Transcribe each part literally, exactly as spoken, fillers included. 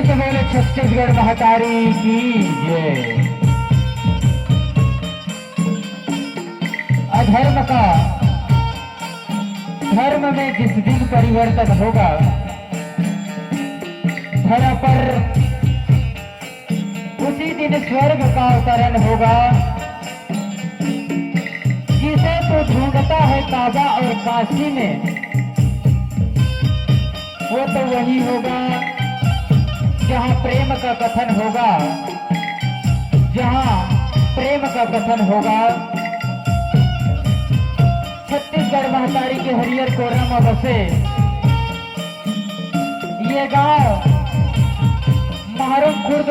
से बोले छत्तीसगढ़ महतारी की जय। अधर्म का, धर्म में जिस दिन परिवर्तन होगा, धरा पर उसी दिन स्वर्ग का अवतरण होगा। जिसे तू ढूंढता है काबा और काशी में, वो तो वही होगा जहाँ प्रेम का कथन होगा, जहाँ प्रेम का कथन होगा। छत्तीसगढ़ महतारी के हरियर कोरा में बसे ये गांव महरम खुर्द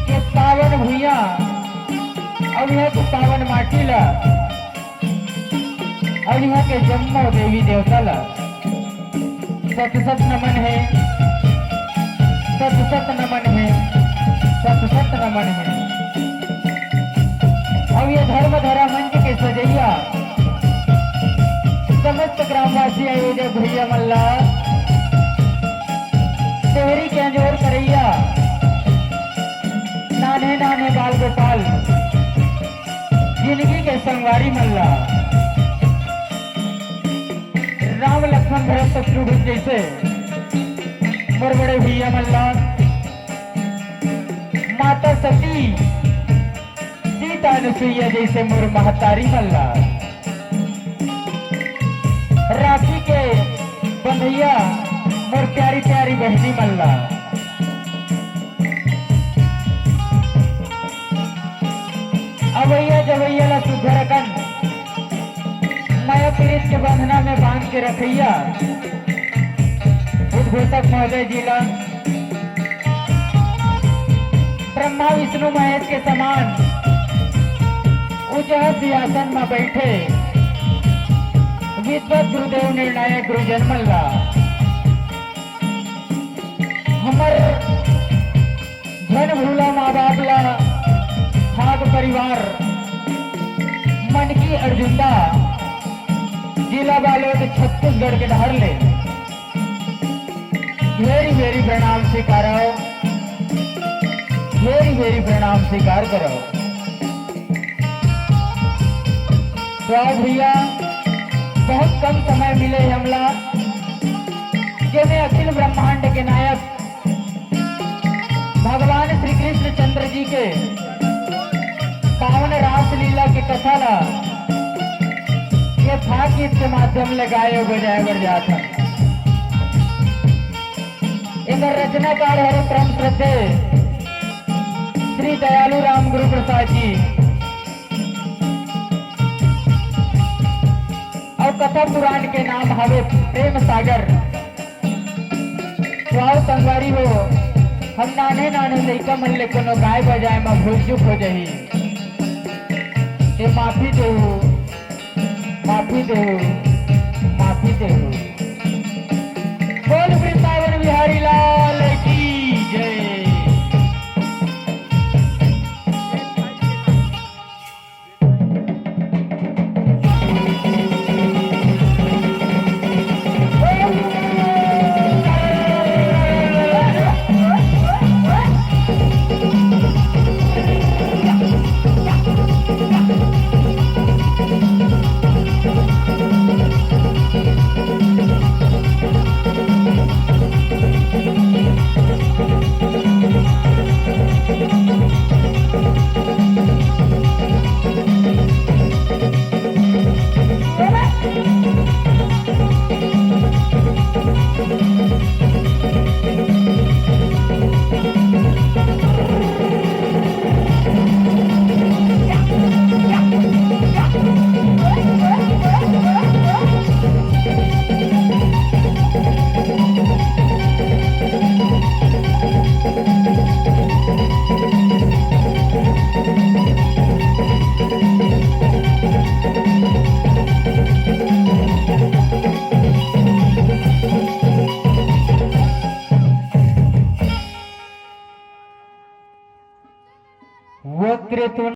के पावन भुइयां अउ इहां के पावन माटी ला अउ इहां के जम्मो देवी देवता ला सत सत नमन हे, सत सत नमन हे, सत सत नमन हे। अउ ये धर्म धरा मंच के सजइया समस्त ग्रामवासी आयोजक भैया मन ला, शहरी के अंजोर करैया नान्हे नान्हे बाल गोपाल, जिंदगी के संगवारी मन ला, राम लक्ष्मण भरत शत्रुघ्न जैसे मोर बड़े भैया मन ला, माता सती, सीता अनुसुईया जैसे मोर महतारी मन ला, राखी के बंधैया मोर प्यारी प्यारी बहनी मन ला, अवैया जवैया ला सुघर अकन मया पीरित के बंधना में बांध के रखैया उद्घोषक महोदय जी ला, ब्रह्मा विष्णु महेश के समान ऊंचा सिंहासन में बैठे विद्वत गुरुदेव निर्णायक गुरुजन मन ला, हमर झन भूला माँ बाप ला, फाग परिवार, मनकी अर्जुंदा, जिला बालोद, छत्तीसगढ़ के डहर ले भेरी भेरी प्रणाम स्वीकारव, भेरी भेरी प्रणाम स्वीकार करव। तो आओ भैया, बहुत कम समय मिले हे हमला, जेमे अखिल ब्रह्मांड के नायक भगवान श्री कृष्णचंद्र जी के पावन रासलीला के कथा ला ये फाग गीत के माध्यम ले गाए अउ बजाए बर जात हन। एकर रचनाकार हरे परम श्रद्धेय श्री दयालु राम गुरु प्रसाद जी। अउ कथा पुराण के नाम हवे प्रेम सागर। तो आओ संगवारी हो, हम नान्हे नान्हे लइका मन ले कोनो गाय बजाए म भूल चूक हो जाही, ते माफी देहू, माफी देहू, माफी देहू। बोल वृंदावन बिहारी लाल की जय। वक्रतुंड